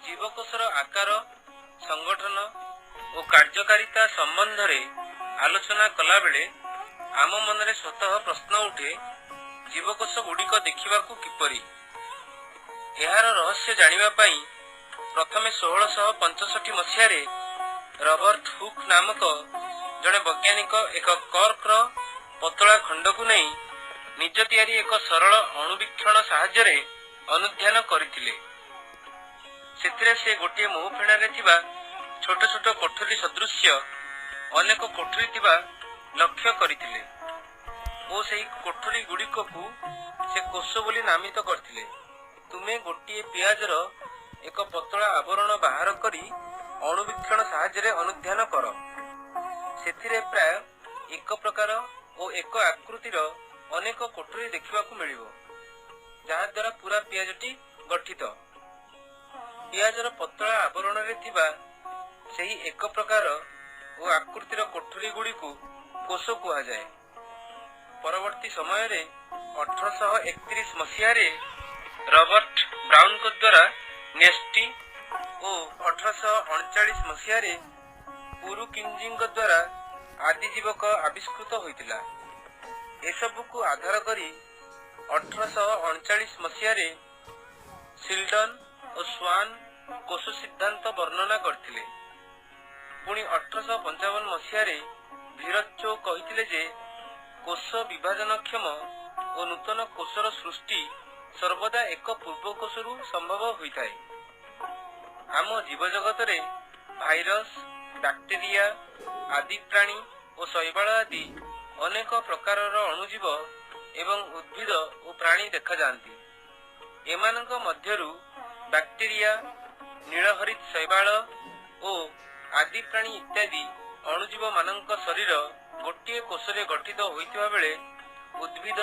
ଜୀବକୋଷର ଆକାର, ସଂଗଠନ ଓ କାର୍ଯ୍ୟକାରିତା ସମ୍ବନ୍ଧରେ ଆଲୋଚନା କଲାବେଳେ ଆମ ମନରେ ସ୍ୱତଃ ପ୍ରଶ୍ନ ଉଠେ, ଜୀବକୋଷ ଗୁଡ଼ିକ ଦେଖିବାକୁ କିପରି? ଏହାର ରହସ୍ୟ ଜାଣିବା ପାଇଁ ପ୍ରଥମେ 1665 ମସିହାରେ ରବର୍ଟ ହୁକ୍ ନାମକ ଜଣେ ବୈଜ୍ଞାନିକ ଏକ କର୍କର ପତଳା ଖଣ୍ଡକୁ ନେଇ ନିଜ ତିଆରି ଏକ ସରଳ ଅଣୁବୀକ୍ଷଣ ସାହାଯ୍ୟରେ ଅନୁଧ୍ୟାନ କରିଥିଲେ। ସେଥିରେ ସେ ଗୋଟିଏ ମହୁଫେଣାରେ ଥିବା ଛୋଟ ଛୋଟ କୋଠରୀ ସଦୃଶ୍ୟ ଅନେକ କୋଠରୀ ଥିବା ଲକ୍ଷ୍ୟ କରିଥିଲେ ଓ ସେହି କୋଠରୀ ଗୁଡ଼ିକକୁ ସେ କୋଷ ବୋଲି ନାମିତ କରିଥିଲେ। ତୁମେ ଗୋଟିଏ ପିଆଜର ଏକ ପତଳା ଆବରଣ ବାହାର କରି ଅଣୁବୀକ୍ଷଣ ସାହାଯ୍ୟରେ ଅନୁଧ୍ୟାନ କର। ସେଥିରେ ପ୍ରାୟ ଏକ ପ୍ରକାର ଓ ଏକ ଆକୃତିର ଅନେକ କୋଠରୀ ଦେଖିବାକୁ ମିଳିବ, ଯାହାଦ୍ୱାରା ପୁରା ପିଆଜଟି ଗଠିତ। ପିଆଜର ପତଳା ଆବରଣରେ ଥିବା ସେହି ଏକ ପ୍ରକାର ଓ ଆକୃତିର କୋଠରୀ ଗୁଡ଼ିକୁ କୋଷ କୁହାଯାଏ। ପରବର୍ତ୍ତୀ ସମୟରେ 1831 ମସିହାରେ ରବର୍ଟ ବ୍ରାଉନଙ୍କ ଦ୍ୱାରା ନେଷ୍ଟି ଓ 1839 ମସିହାରେ ପୁରୁକିଞ୍ଜିଙ୍କ ଦ୍ୱାରା ଆଦିଜୀବକ ଆବିଷ୍କୃତ ହୋଇଥିଲା। ଏସବୁକୁ ଆଧାର କରି 1839 ମସିହାରେ ସିଲଡନ୍ ଓ ସ୍ୱାନ୍ କୋଷ ସିଦ୍ଧାନ୍ତ ବର୍ଣ୍ଣନା କରିଥିଲେ। ପୁଣି 1855 ମସିହାରେ ଭିରଚୋ କହିଥିଲେ ଯେ କୋଷ ବିଭାଜନକ୍ଷମ ଓ ନୂତନ କୋଷର ସୃଷ୍ଟି ସର୍ବଦା ଏକ ପୂର୍ବ କୋଷରୁ ସମ୍ଭବ ହୋଇଥାଏ। ଆମ ଜୀବଜଗତରେ ଭାଇରସ, ବ୍ୟାକ୍ଟେରିଆ, ଆଦି ପ୍ରାଣୀ ଓ ଶୈବାଳ ଆଦି ଅନେକ ପ୍ରକାରର ଅଣୁଜୀବ ଏବଂ ଉଦ୍ଭିଦ ଓ ପ୍ରାଣୀ ଦେଖାଯାଆନ୍ତି। ଏମାନଙ୍କ ମଧ୍ୟରୁ ବ୍ୟାକ୍ଟେରିଆ, ନୀଳହରିତ ଶୈବାଳ ଓ ଆଦି ପ୍ରାଣୀ ଇତ୍ୟାଦି ଅଣୁଜୀବମାନଙ୍କ ଶରୀର ଗୋଟିଏ କୋଷରେ ଗଠିତ ହୋଇଥିବା ବେଳେ ଉଦ୍ଭିଦ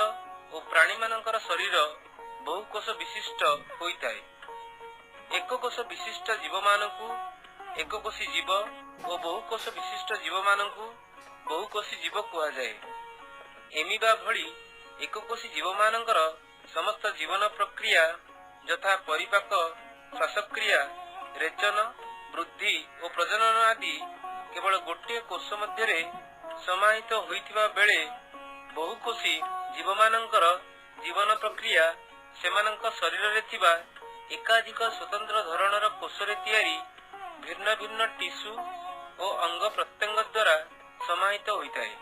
ଓ ପ୍ରାଣୀମାନଙ୍କର ଶରୀର ବହୁକୋଷ ବିଶିଷ୍ଟ ହୋଇଥାଏ। ଏକକୋଷ ବିଶିଷ୍ଟ ଜୀବମାନଙ୍କୁ ଏକକୋଷୀ ଜୀବ ଓ ବହୁକୋଷ ବିଶିଷ୍ଟ ଜୀବମାନଙ୍କୁ ବହୁକୋଷୀ ଜୀବ କୁହାଯାଏ। ଏମିବା ଭଳି ଏକକୋଷୀ ଜୀବମାନଙ୍କର ସମସ୍ତ ଜୀବନ ପ୍ରକ୍ରିୟା ଯଥା ପରିପାକ, ଶ୍ୱାସକ୍ରିୟା, ରେଚନ, ବୃଦ୍ଧି ଓ ପ୍ରଜନନ ଆଦି କେବଳ ଗୋଟିଏ କୋଷ ମଧ୍ୟରେ ସମାହିତ ହୋଇଥିବା ବେଳେ ବହୁକୋଷୀ ଜୀବମାନଙ୍କର ଜୀବନ ପ୍ରକ୍ରିୟା ସେମାନଙ୍କ ଶରୀରରେ ଥିବା ଏକାଧିକ ସ୍ୱତନ୍ତ୍ର ଧରଣର କୋଷରେ ତିଆରି ଭିନ୍ନ ଭିନ୍ନ ଟିସୁ ଓ ଅଙ୍ଗ ପ୍ରତ୍ୟଙ୍ଗ ଦ୍ୱାରା ସମାହିତ ହୋଇଥାଏ।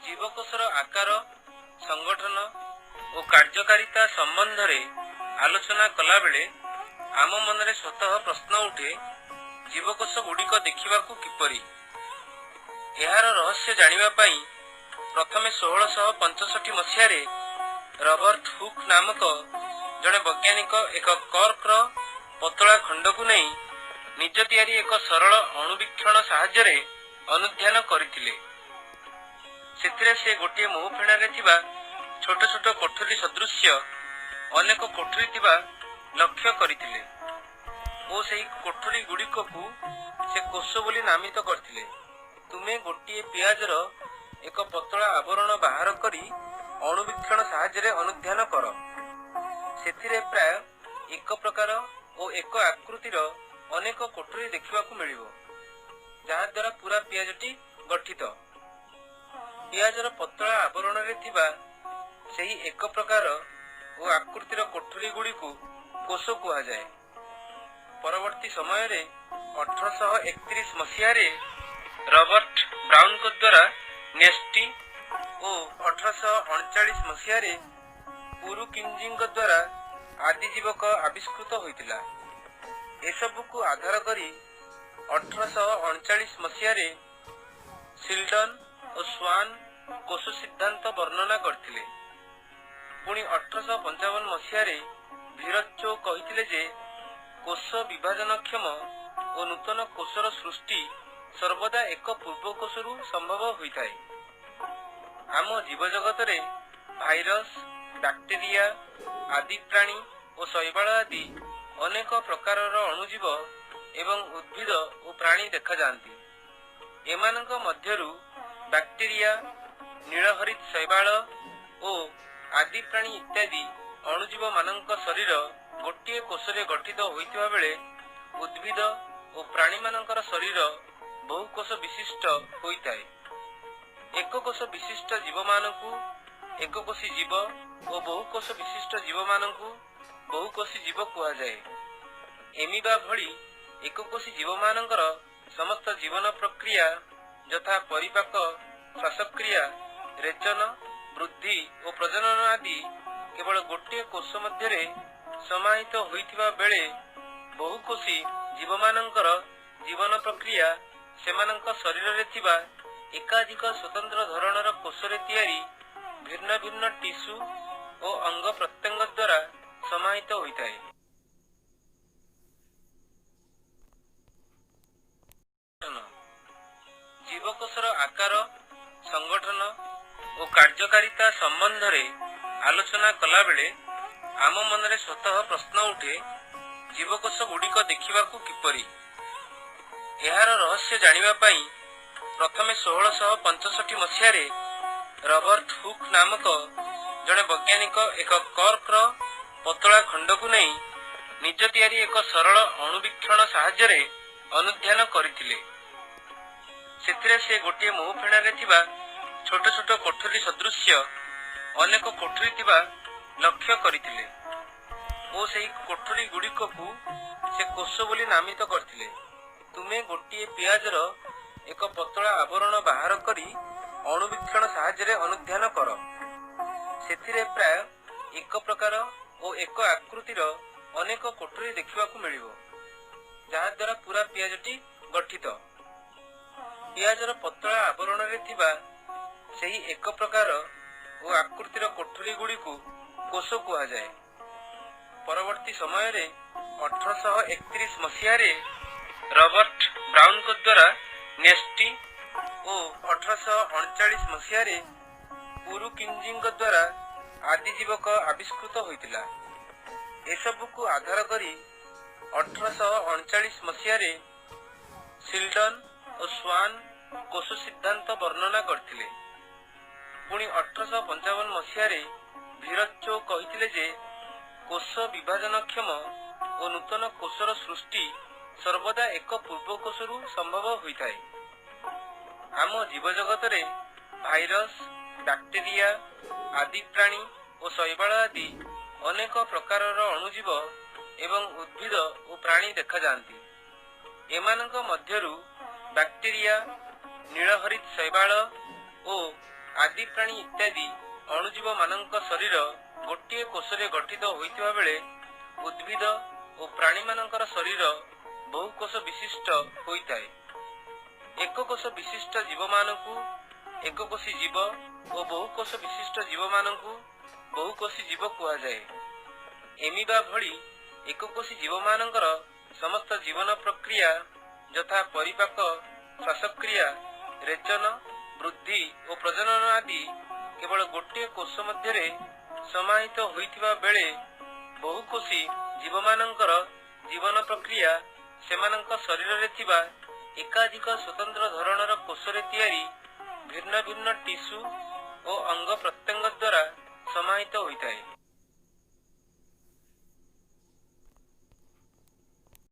ଜୀବକୋଷର ଆକାର, ସଂଗଠନ ଓ କାର୍ଯ୍ୟକାରିତା ସମ୍ବନ୍ଧରେ ଆଲୋଚନା କଲାବେଳେ ଆମ ମନରେ ସ୍ୱତଃ ପ୍ରଶ୍ନ ଉଠେ, ଜୀବକୋଷ ଗୁଡ଼ିକ ଦେଖିବାକୁ କିପରି? ଏହାର ରହସ୍ୟ ଜାଣିବା ପାଇଁ ପ୍ରଥମେ 1665 ମସିହାରେ ରବର୍ଟ ହୁକ୍ ନାମକ ଜଣେ ବୈଜ୍ଞାନିକ ଏକ କର୍କର ପତଳା ଖଣ୍ଡକୁ ନେଇ ନିଜ ତିଆରି ଏକ ସରଳ ଅଣୁବୀକ୍ଷଣ ସାହାଯ୍ୟରେ ଅନୁଧ୍ୟାନ କରିଥିଲେ। ସେଥିରେ ସେ ଗୋଟିଏ ମହୁଫେଣାରେ ଥିବା ଛୋଟ ଛୋଟ କୋଠରୀ ସଦୃଶ୍ୟ ଅନେକ କୋଠରୀ ଥିବା ଲକ୍ଷ୍ୟ କରିଥିଲେ ଓ ସେହି କୋଠରୀ ଗୁଡ଼ିକକୁ ସେ କୋଷ ବୋଲି ନାମିତ କରିଥିଲେ। ତୁମେ ଗୋଟିଏ ପିଆଜର ଏକ ପତଳା ଆବରଣ ବାହାର କରି ଅଣୁବୀକ୍ଷଣ ସାହାଯ୍ୟରେ ଅନୁଧ୍ୟାନ କର। ସେଥିରେ ପ୍ରାୟ ଏକ ପ୍ରକାର ଓ ଏକ ଆକୃତିର ଅନେକ କୋଠରୀ ଦେଖିବାକୁ ମିଳିବ, ଯାହାଦ୍ୱାରା ପୁରା ପିଆଜଟି ଗଠିତ। ପିଆଜର ପତଳା ଆବରଣରେ ଥିବା ସେହି ଏକ ପ୍ରକାର ଓ ଆକୃତିର କୋଠରୀ ଗୁଡ଼ିକୁ କୋଷ କୁହାଯାଏ। ପରବର୍ତ୍ତୀ ସମୟରେ 1831 ମସିହାରେ ରବର୍ଟ ବ୍ରାଉନଙ୍କ ଦ୍ୱାରା ନେଷ୍ଟି ଓ 1839 ମସିହାରେ ପୁରୁକିଞ୍ଜିଙ୍କ ଦ୍ୱାରା ଆଦିଜୀବକ ଆବିଷ୍କୃତ ହୋଇଥିଲା। ଏସବୁକୁ ଆଧାର କରି 1839 ମସିହାରେ ସିଲଡନ୍ ଓ ସ୍ୱାନ୍ କୋଷ ସିଦ୍ଧାନ୍ତ ବର୍ଣ୍ଣନା କରିଥିଲେ। ପୁଣି 1855 ମସିହାରେ ଭିରଚୋ କହିଥିଲେ ଯେ କୋଷ ବିଭାଜନକ୍ଷମ ଓ ନୂତନ କୋଷର ସୃଷ୍ଟି ସର୍ବଦା ଏକ ପୂର୍ବ କୋଷରୁ ସମ୍ଭବ ହୋଇଥାଏ। ଆମ ଜୀବଜଗତରେ ଭାଇରସ, ବ୍ୟାକ୍ଟେରିଆ, ଆଦି ପ୍ରାଣୀ ଓ ଶୈବାଳ ଆଦି ଅନେକ ପ୍ରକାରର ଅଣୁଜୀବ ଏବଂ ଉଦ୍ଭିଦ ଓ ପ୍ରାଣୀ ଦେଖାଯାଆନ୍ତି। ଏମାନଙ୍କ ମଧ୍ୟରୁ ବ୍ୟାକ୍ଟେରିଆ, ନୀଳହରିତ ଶୈବାଳ ଓ ଆଦି ଆଦିପ୍ରାଣୀ ଇତ୍ୟାଦି ଅଣୁଜୀବମାନଙ୍କ ଶରୀର ଗୋଟିଏ କୋଷରେ ଗଠିତ ହୋଇଥିବା ବେଳେ ଉଦ୍ଭିଦ ଓ ପ୍ରାଣୀମାନଙ୍କର ଶରୀର ବହୁକୋଷ ବିଶିଷ୍ଟ ହୋଇଥାଏ। ଏକକୋଷ ବିଶିଷ୍ଟ ଜୀବମାନଙ୍କୁ ଏକକୋଷୀ ଜୀବ ଓ ବହୁକୋଷ ବିଶିଷ୍ଟ ଜୀବମାନଙ୍କୁ ବହୁକୋଷୀ ଜୀବ କୁହାଯାଏ। ଏମିବା ଭଳି ଏକକୋଷୀ ଜୀବମାନଙ୍କର ସମସ୍ତ ଜୀବନ ପ୍ରକ୍ରିୟା ଯଥା ପରିପାକ, ଶ୍ୱାସକ୍ରିୟା, ରେଚନ, ବୃଦ୍ଧି ଓ ପ୍ରଜନନ ଆଦି କେବଳ ଗୋଟିଏ କୋଷ ମଧ୍ୟରେ ସମାହିତ ହୋଇଥିବା ବେଳେ ବହୁକୋଷୀ ଜୀବମାନଙ୍କର ଜୀବନ ପ୍ରକ୍ରିୟା ସେମାନଙ୍କ ଶରୀରରେ ଥିବା ଏକାଧିକ ସ୍ୱତନ୍ତ୍ର ଧରଣର କୋଷରେ ତିଆରି ଭିନ୍ନ ଭିନ୍ନ ଟିସୁ ଓ ଅଙ୍ଗ ପ୍ରତ୍ୟଙ୍ଗ ଦ୍ୱାରା ସମାହିତ ହୋଇଥାଏ। ଜୀବକୋଷର ଆକାର, ସଂଗଠନ ଓ କାର୍ଯ୍ୟକାରିତା ସମ୍ବନ୍ଧରେ ଆଲୋଚନା କଲାବେଳେ ଆମ ମନରେ ସ୍ୱତଃ ପ୍ରଶ୍ନ ଉଠେ, ଜୀବକୋଷ ଗୁଡ଼ିକ ଦେଖିବାକୁ କିପରି? ଏହାର ରହସ୍ୟ ଜାଣିବା ପାଇଁ ପ୍ରଥମେ 1665 ମସିହାରେ ରବର୍ଟ ହୁକ୍ ନାମକ ଜଣେ ବୈଜ୍ଞାନିକ ଏକ କର୍କର ପତଳା ଖଣ୍ଡକୁ ନେଇ ନିଜ ତିଆରି ଏକ ସରଳ ଅଣୁବୀକ୍ଷଣ ସାହାଯ୍ୟରେ ଅନୁଧ୍ୟାନ କରିଥିଲେ। ସେଥିରେ ସେ ଗୋଟିଏ ମହୁଫେଣାରେ ଥିବା ଛୋଟ ଛୋଟ କୋଠରୀ ସଦୃଶ୍ୟ ଅନେକ କୋଠରୀ ଥିବା ଲକ୍ଷ୍ୟ କରିଥିଲେ ଓ ସେହି କୋଠରୀ ଗୁଡ଼ିକକୁ ସେ କୋଷ ବୋଲି ନାମିତ କରିଥିଲେ। ତୁମେ ଗୋଟିଏ ପିଆଜର ଏକ ପତଳା ଆବରଣ ବାହାର କରି ଅଣୁବୀକ୍ଷଣ ସାହାଯ୍ୟରେ ଅନୁଧ୍ୟାନ କର। ସେଥିରେ ପ୍ରାୟ ଏକ ପ୍ରକାର ଓ ଏକ ଆକୃତିର ଅନେକ କୋଠରୀ ଦେଖିବାକୁ ମିଳିବ, ଯାହାଦ୍ୱାରା ପୁରା ପିଆଜଟି ଗଠିତ। ପିଆଜର ପତଳା ଆବରଣରେ ଥିବା ସେହି ଏକ ପ୍ରକାର ଓ ଆକୃତିର କୋଠରୀ ଗୁଡ଼ିକୁ କୋଷ କୁହାଯାଏ। ପରବର୍ତ୍ତୀ ସମୟରେ 1831 ମସିହାରେ ରବର୍ଟ ବ୍ରାଉନଙ୍କ ଦ୍ୱାରା ନେଷ୍ଟି ଓ 1839 ମସିହାରେ ପୁରୁକିଞ୍ଜିଙ୍କ ଦ୍ୱାରା ଆଦିଜୀବକ ଆବିଷ୍କୃତ ହୋଇଥିଲା। ଏସବୁକୁ ଆଧାର କରି 1839 ମସିହାରେ ସିଲଡନ ଓ ସ୍ୱାନ କୋଷ ସିଦ୍ଧାନ୍ତ ବର୍ଣ୍ଣନା କରିଥିଲେ। ପୁଣି 1855 ମସିହାରେ ଭିରଚୋ କହିଥିଲେ ଯେ କୋଷ ବିଭାଜନକ୍ଷମ ଓ ନୂତନ କୋଷର ସୃଷ୍ଟି ସର୍ବଦା ଏକ ପୂର୍ବ କୋଷରୁ ସମ୍ଭବ ହୋଇଥାଏ। ଆମ ଜୀବଜଗତରେ ଭାଇରସ, ବ୍ୟାକ୍ଟେରିଆ, ଆଦି ପ୍ରାଣୀ ଓ ଶୈବାଳ ଆଦି ଅନେକ ପ୍ରକାରର ଅଣୁଜୀବ ଏବଂ ଉଦ୍ଭିଦ ଓ ପ୍ରାଣୀ ଦେଖାଯାଆନ୍ତି। ଏମାନଙ୍କ ମଧ୍ୟରୁ ବ୍ୟାକ୍ଟେରିଆ, ନୀଳହରିତ ଶୈବାଳ ଓ ଆଦି ପ୍ରାଣୀ ଇତ୍ୟାଦି ଅଣୁଜୀବମାନଙ୍କ ଶରୀର ଗୋଟିଏ କୋଷରେ ଗଠିତ ହୋଇଥିବା ବେଳେ ଉଦ୍ଭିଦ ଓ ପ୍ରାଣୀମାନଙ୍କର ଶରୀର ବହୁକୋଷ ବିଶିଷ୍ଟ ହୋଇଥାଏ। ଏକକୋଷ ବିଶିଷ୍ଟ ଜୀବମାନଙ୍କୁ ଏକକୋଷୀ ଜୀବ ଓ ବହୁକୋଷ ବିଶିଷ୍ଟ ଜୀବମାନଙ୍କୁ ବହୁକୋଷୀ ଜୀବ କୁହାଯାଏ। ଏମିବା ଭଳି ଏକକୋଷୀ ଜୀବମାନଙ୍କର ସମସ୍ତ ଜୀବନ ପ୍ରକ୍ରିୟା ଯଥା ପରିପାକ, ଶ୍ୱାସକ୍ରିୟା, ରେଚନ, ବୃଦ୍ଧି ଓ ପ୍ରଜନନ ଆଦି କେବଳ ଗୋଟିଏ କୋଷ ମଧ୍ୟରେ ସମାହିତ ହୋଇଥିବା ବେଳେ ବହୁକୋଷୀ ଜୀବମାନଙ୍କର ଜୀବନ ପ୍ରକ୍ରିୟା ସେମାନଙ୍କ ଶରୀରରେ ଥିବା ଏକାଧିକ ସ୍ୱତନ୍ତ୍ର ଧରଣର କୋଷରେ ତିଆରି ଭିନ୍ନ ଭିନ୍ନ ଟିସୁ ଓ ଅଙ୍ଗ ପ୍ରତ୍ୟଙ୍ଗ ଦ୍ୱାରା ସମାହିତ ହୋଇଥାଏ।